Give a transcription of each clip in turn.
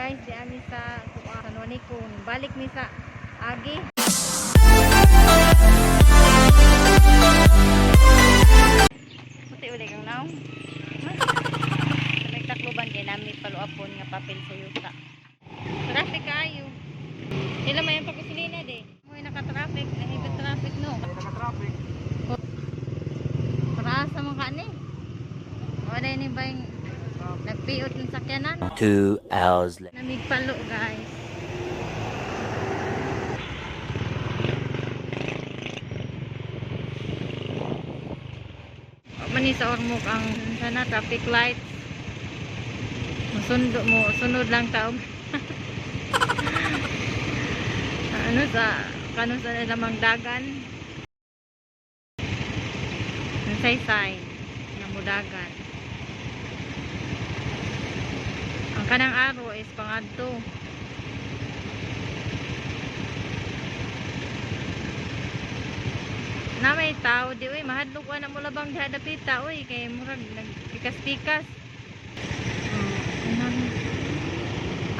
Guys, di ami sa San Juanico. Balik mi sa Agi. Puti uli kang naong. Sa may Tacloban kay nami paluapon nga papel sa yuta. Traffic kayo. Sila may ang pagkasulina de. Mo naka-traffic, nahibit traffic, no. Naka-traffic. Para sa mga kani. Wala ni ba yung nagpiot ng sakyanan? 2 hours later. Namigpalo, guys. Mani sa Ormoc ang sana traffic lights. Musundo mo, sunod lang taog. Ano sa kano sa lamang dagan. Unsay sign nga mudagan. Ang kanang arrow is pangadto. Na may tao di, uy, mahadlok ko na mo labang diha dapita, uy, kay murag nagpikas-pikas. Oh,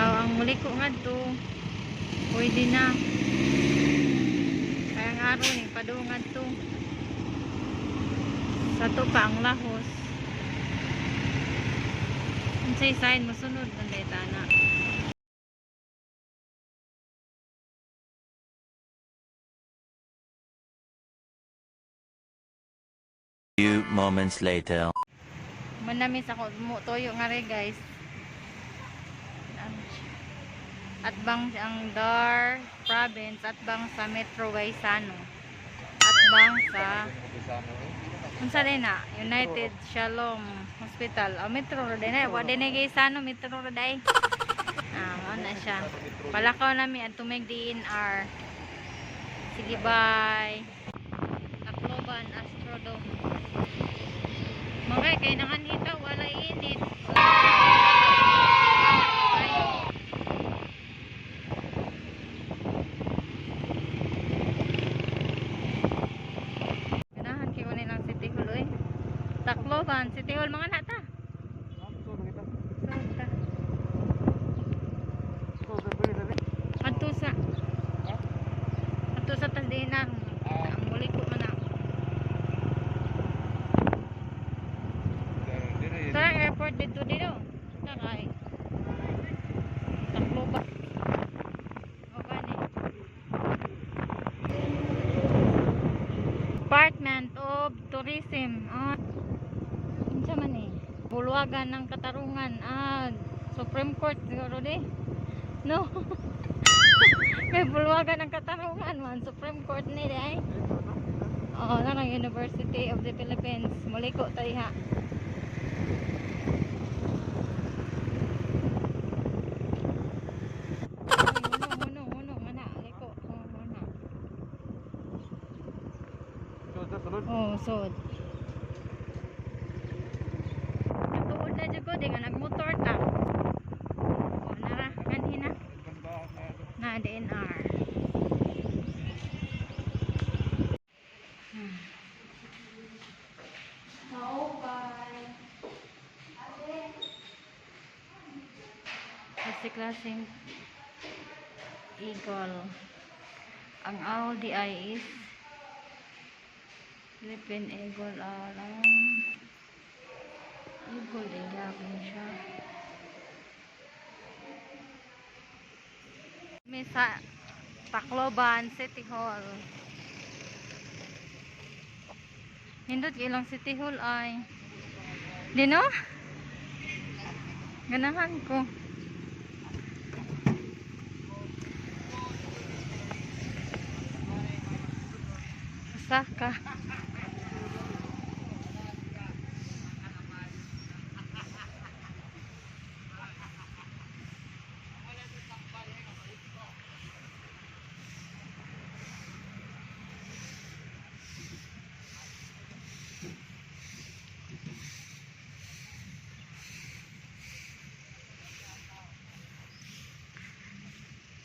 oh, ang muli ko ngadto. Pwede na. Kaya ang arrow ning padung ngadto. Sa to pa ang lahos. Unsay sign mosunod man day tana. Few moments later. Manami sa mo toyo nga re, guys. Atbang ang Dar Province, atbang sa Metro Gaisano. Atbang sa unsa din na United Shalom Hospital. Oh, Metro ra din na. Wa din na Gaisano, Metro ra day. Ah, mao na siya. Palakaw nami ang tumig DNR. Sige, bye. Tacloban Astrodome. Mga kay nanganhita, wala init. Ay. Ganahan kayo nilang City Hall, oy. Tacloban City Hall mga nata. So, ta. Adto sa tas DNR. Ang muli ko man na. Sa airport dito dito. Taray. Tacloban. O gani. Department of Tourism. Ah. Unsa man eh? Bulwagan ng Katarungan. Ah, Supreme Court siguro di. No. May Bulwagan ng Katarungan man. Supreme Court ni di ay. Oo, na ng University of the Philippines. Muliko tayo ha. Huno, huno, mana, liko. Oh, huno. Oh, sod. Natuod na jud ko di nga nagmotor ta. Oh, nara, kanhi na. Na DNR. Oh, bye. Kasi klaseng eagle. Ang owl di ay is Philippine eagle owl. Ang eagle di gapon siya. May sa Tacloban City Hall. Nindot ilang City Hall ay. Di no? Ganahan ko. Osaka.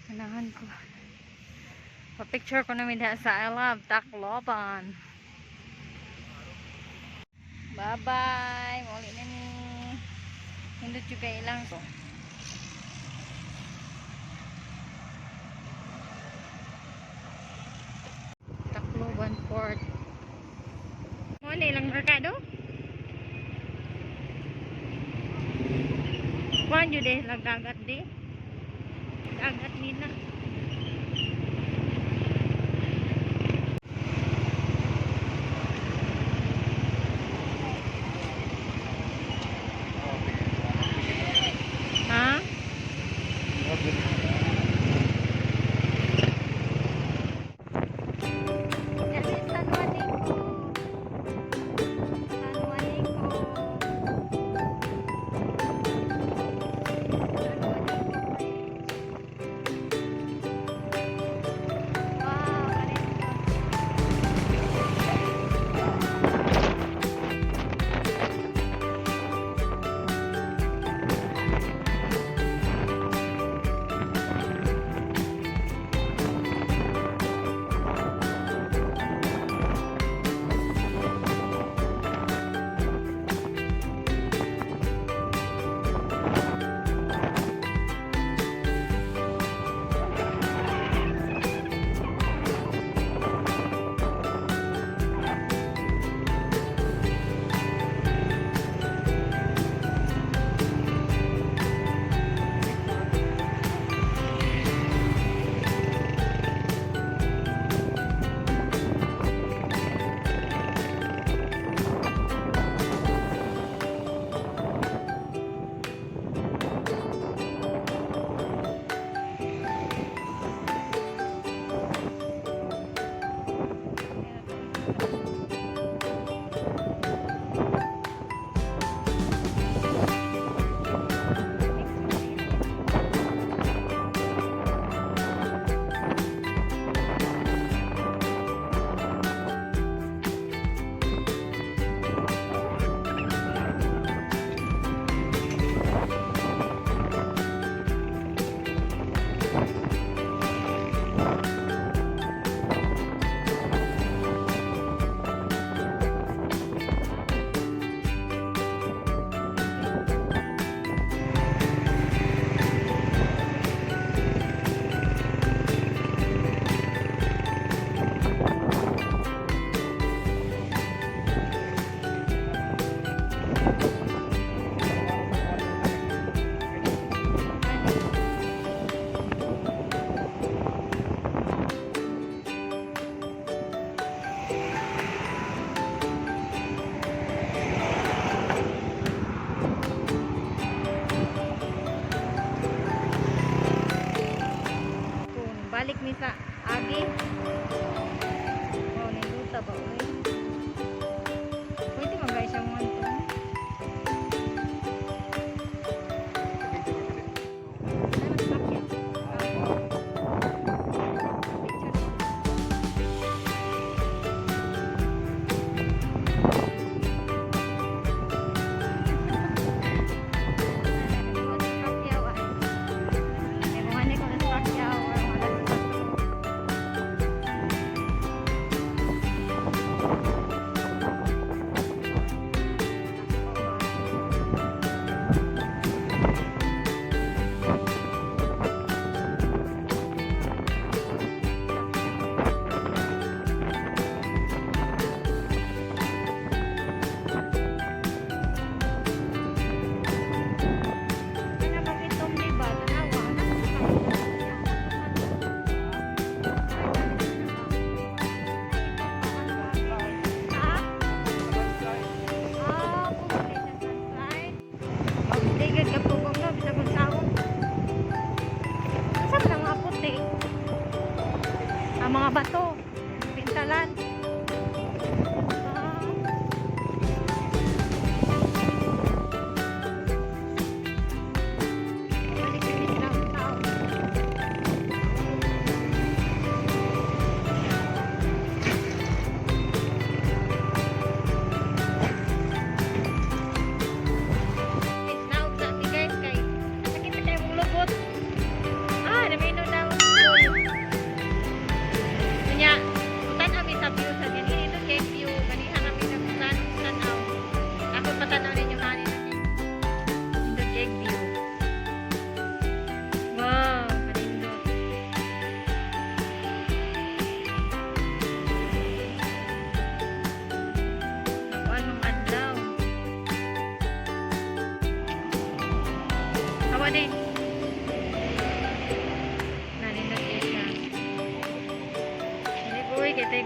Ganahan ko. Pa-picture ko namin diha sa I love Tacloban. Bye-bye. Muli na ni. Nindot juga ilang. Ang merkado? Kuan jud eh, lang dagat di. Dagat nila. Ha? This is San Juanico. San Juanico. San Juanico Bridge. Wow, kanito. Kung balik mi sa agi. Wow, ninduta ba oy? Pwede man guys siyang to. Ay, mas Pacquiao. Picture. Pacquiao ay. May mga Nicolas Pacquiao or mga Castro. Kana pag-itom di ba? Tanawa. Ha? Ah, pugong sa sunlight. Magtigad ka pugong no, bisag unsaon. Asa man ang mga puti? Ang mga bato, pintalan. Ah. Balik kami sa tao. It's now sa atin, guys, kay sakit na kayo mong lubot. Ah, namino na ang pool.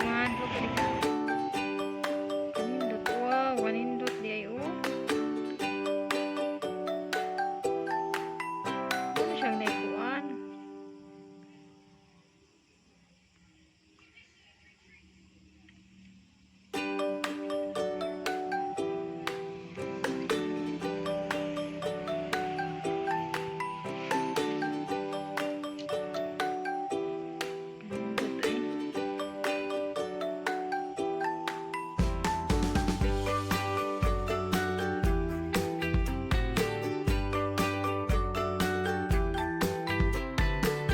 Mahadlok ko.